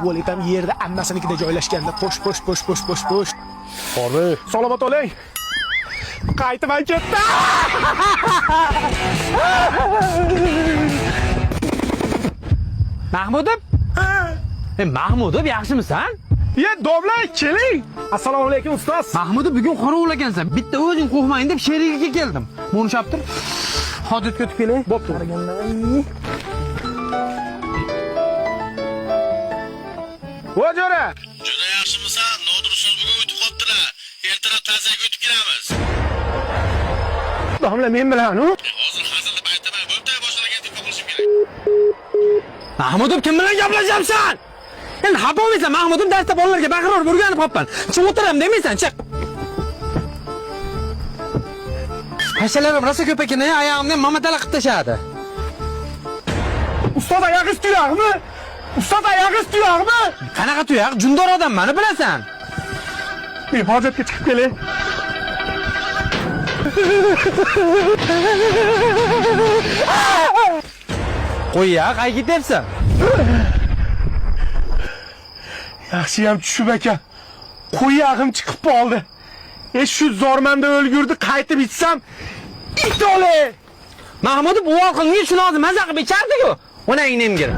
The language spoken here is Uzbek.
Tualet ham yerda ammasinikida joylashganda. Xo'sh, xo'sh, xo'sh, xo'sh, xo'sh, xo'sh. Bormi? Salomat oling. Qaytib ham ketdi. Mahmudov? E Mahmudov, yaxshimisan? Ye, domla, keling. Assalomu alaykum, ustoz. Mahmudov, bugun qorovul ekansan. Bitta o'zing qo'rqmagin deb sherigiga keldim. Buni ushlab tur. Hojatga o'tib kelay. Bo'pti. Vo jo'ra. Juda yaxshimisan? Nodir ustoz bugun o'tib qolibdilar. Ertalab tazaga o'tib kelamiz. Domla men bilan, u. Hozir hazilni aytaman. Bo'pti, boshqalarga telefon qilishim kerak. Mahmudov, kim bilan gaplashyapsan? Endi xafa bo'lmaysan Mahmudov, darsda bolalarga baqirib o'rganib qolibman. Chiq o'tiram demaysan, chiq. Hashalarim rosa ko'p ekan, oyog'imni mamatala qilib tashladi. Ustoz oyog'ingiz tuyoqmi? Ustoz oyog'ingiz tuyoqmi? Qanaqa tuyoq? Jundor odam mani bilasan. Men hojatga chiqib kelay. Qo'y ya, qayga ketyapsan? Yaxshiyam tushib ekan. Qo'yag'im chiqib qoldi. E shu zormanda o'lgurdi, qaytib ichsam it o'le. Mahmudov, uvol qilgin shuni hozir maza qilib ichardi-ku. Onangni emgir.